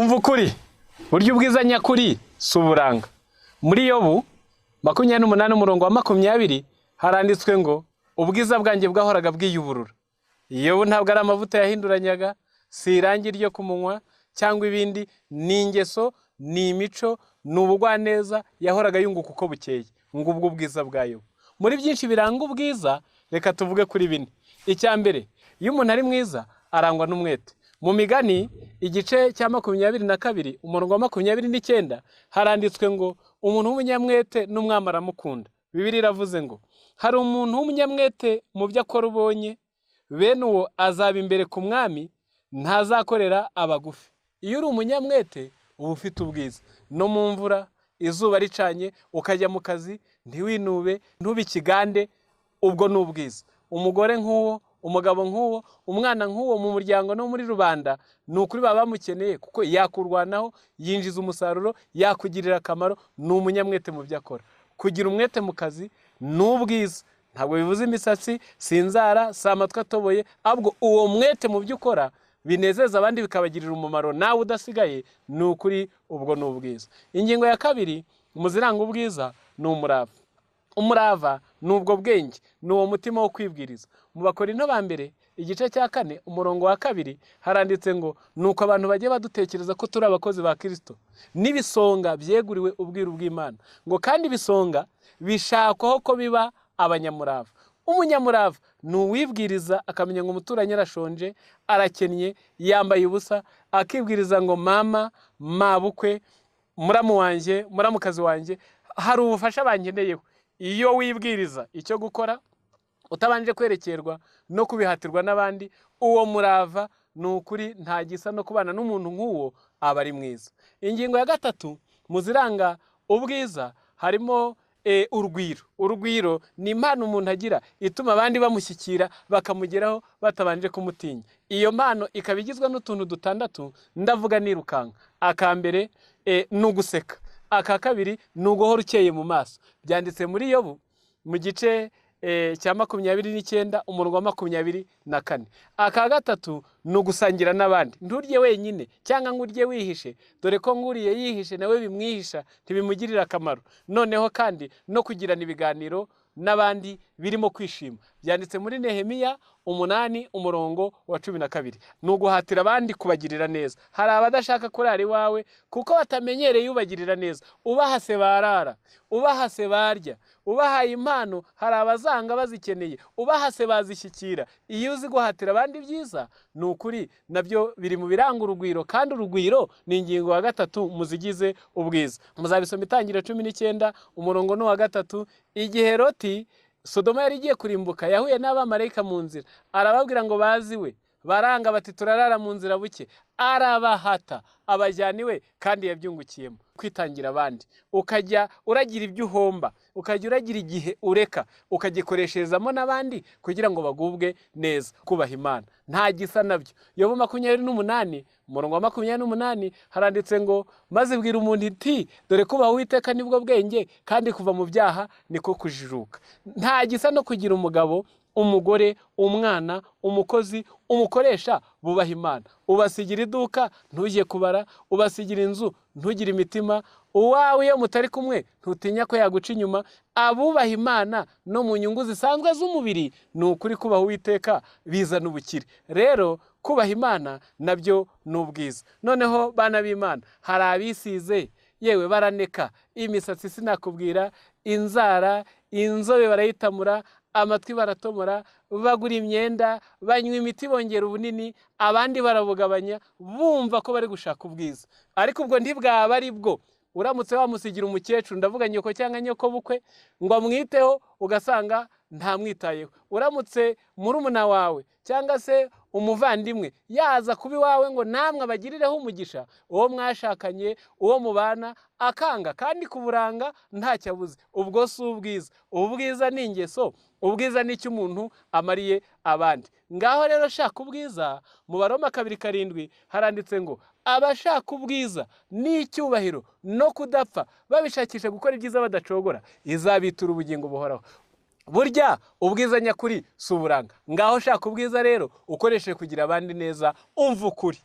Umva ukuri, burya ubwiza nyakuri si uburanga. Muri Yobu 28 umurongo wa 20 haranditswe ngo ubwiza bwanjye bwahoraga bwiyuburura. Yobu ntabwo ari amavuta yahinduranyaga, si irangi ryo ku munwa cyangwa ibindi, ni ingeso, ni imico, ni ubugwaneza yahoraga yunguka uko bukeye. Ngubwo ubwiza bwa Yobu. Muri byinshi biranga ubwiza, reka tuvuge kuri bine. Icya mbere, iyo umuntu ari mwiza arangwa n'umwete. Mu Migani igice cya 22 umurongo wa 29 haranditswe ngo umuntu w'umunyamwete n'umwami aramukunda. Bibiliya iravuze ngo hari umuntu w'umunyamwete mu byo akora ubonye, bene uwo azaba imbere ku mwami, ntazakorera abagufi. Iyo uri umunyamwete uba ufite ubwiza. No mu mvura izuba ricanye ukajya mu kazi ntiwinube, ntube ikigande, ubwo ni ubwiza. Umugore nk'uwo, umugabo nk'uwo, umwana nk'uwo mu muryango no muri rubanda, ni ukuri baba bamukeneye kuko yakurwanaho, yinjiza umusaruro, yakugirira akamaro, ni umunyamwete mu byo akora. Kugira umwete mu kazi ni ubwiza. Ntabwo bivuze imisatsi, si inzara, si amatwi atoboye, ahubwo uwo mwete mu byo ukora binezeza abandi bikabagirira umumaro nawe udasigaye, ni ukuri ubwo ni ubwiza. Ingingo ya kabiri mu ziranga ubwiza ni umurava. Umurava ni ubwo bwenge, ni uwo mutima wo kwibwiriza. Mu Bakorinto ba mbere igice cya 4 umurongo wa 2 haranditse ngo nuko abantu bajye badutekereza ko turi abakozi ba Kristo n'ibisonga byeguriwe ubwiru bw'Imana, ngo kandi ibisonga bishakwaho ko biba abanyamurava. Umunyamurava ni uwibwiriza akamenya ngo umuturanyi arashonje, arakennye, yambaye ubusa, akibwiriza ngo mama, mabukwe, muramu wanjye, muramukazi wanjye, hari ubufasha bankeneyeho. Iyo wibwiriza icyo gukora utabanje kwerekerwa no kubihatirwa n'abandi, uwo murava ni ukuri nta gisa no kubana n'umuntu nk'uwo, aba ari mwiza. Ingingo ya gatatu mu ziranga ubwiza harimo urugwiro. Urugwiro ni impano umuntu agira ituma abandi bamushyikira bakamugeraho batabanje kumutinya. Iyo mpano ikaba igizwe n'utuntu dutandatu ndavuga nirukanka. Aka mbere ni uguseka. Aka kabiri ni uguhora ukeye mu maso. Byanditse muri Yobu mu gice cya 29 umurongo wa 24. Aka gatatu ni ugusangira n'abandi. Nturye wenyine cyangwa ngo urye wihishe, dore ko nguriye yihishe nawe bimwihisha ntibimugirira akamaro. Noneho kandi no kugirana ibiganiro n'abandi birimo kwishima. Byanditse muri Nehemiya 8 umurongo wa 12. Ni uguhatira abandi kubagirira neza. Hari abadashaka kurara iwawe kuko batamenyereye ubagirira neza. Ubahase barara, ubahase barya, ubahaye impano hari abazanga bazikeneye, ubahase bazishyikira. Iyo uzi guhatira abandi ibyiza, ni ukuri nabyo biri mu biranga urugwiro, kandi urugwiro ni ingingo ya gatatu muzigize ubwiza. Muzabisoma Itangiriro 19 umurongo ni uwa 3. Igihe Loti Sodoma yari igiye kurimbuka, yahuye n'abamarayika mu nzira, arababwira ngo baziwe, baranga bati turarara mu nzira buke, arabahata abajyana iwe, kandi yabyungukiyemo. Kwitangira abandi, ukajya uragira ibyo uhomba, ukajya uragira igihe ureka, ukagikoresherezamo n'abandi kugira ngo bagubwe neza. Kubaha Imana nta gisa nabyo. Yobu 28 umurongo wa 28 haranditse ngo maze bwira umuntu iti dore kubaha Uwiteka nibwo bwenge, kandi kuva mu byaha niko kujijuka. Nta gisa no kugira umugabo, umugore, umwana, umukozi, umukoresha bubaha Imana. Ubasigira iduka ntujye kubara, ubasigira inzu ntugire imitima, uwawe iyo mutari kumwe ntutinya ko yaguca inyuma. Abubaha Imana no mu nyungu zisanzwe z'umubiri, ni ukuri kubaha Uwiteka bizana ubukire. Rero kubaha Imana nabyo ni ubwiza. Noneho bana b'Imana, hari abisize yewe baraneka, imisatsi sinakubwira, inzara, inzobe barayitamura, amatwi baratomora, bagura imyenda, banywa imiti bongera ubunini, abandi barabugabanya, bumva ko bari gushaka ubwiza. Ariko ubwo ntibwaba ari bwo. Uramutse wamusigira umukecuru, ndavuga nyoko cyangwa nyoko bukwe, ngo amwiteho, ugasanga ntamwitayeho. Uramutse murumuna wawe cyangwa se umuvandimwe yaza kuba iwawe ngo namwe abagirireho umugisha, uwo mwashakanye, uwo mubana, akanga, kandi kuburanga ntacyo abuze. Ubwo si ubwiza. Ubwiza ni ingeso, ubwiza ni icyo umuntu amariye abandi. Ngaho rero shaka ubwiza. Mu Baroma 2:7 haranditse ngo abashaka ubwiza n'icyubahiro no kudapfa babishakisha gukora ibyiza badacogora, izabitura ubugingo buhoraho. Burya ubwiza nyakuri si uburanga. Ngaho shaka ubwiza rero ukoresheje kugira abandi neza. Umva ukuri.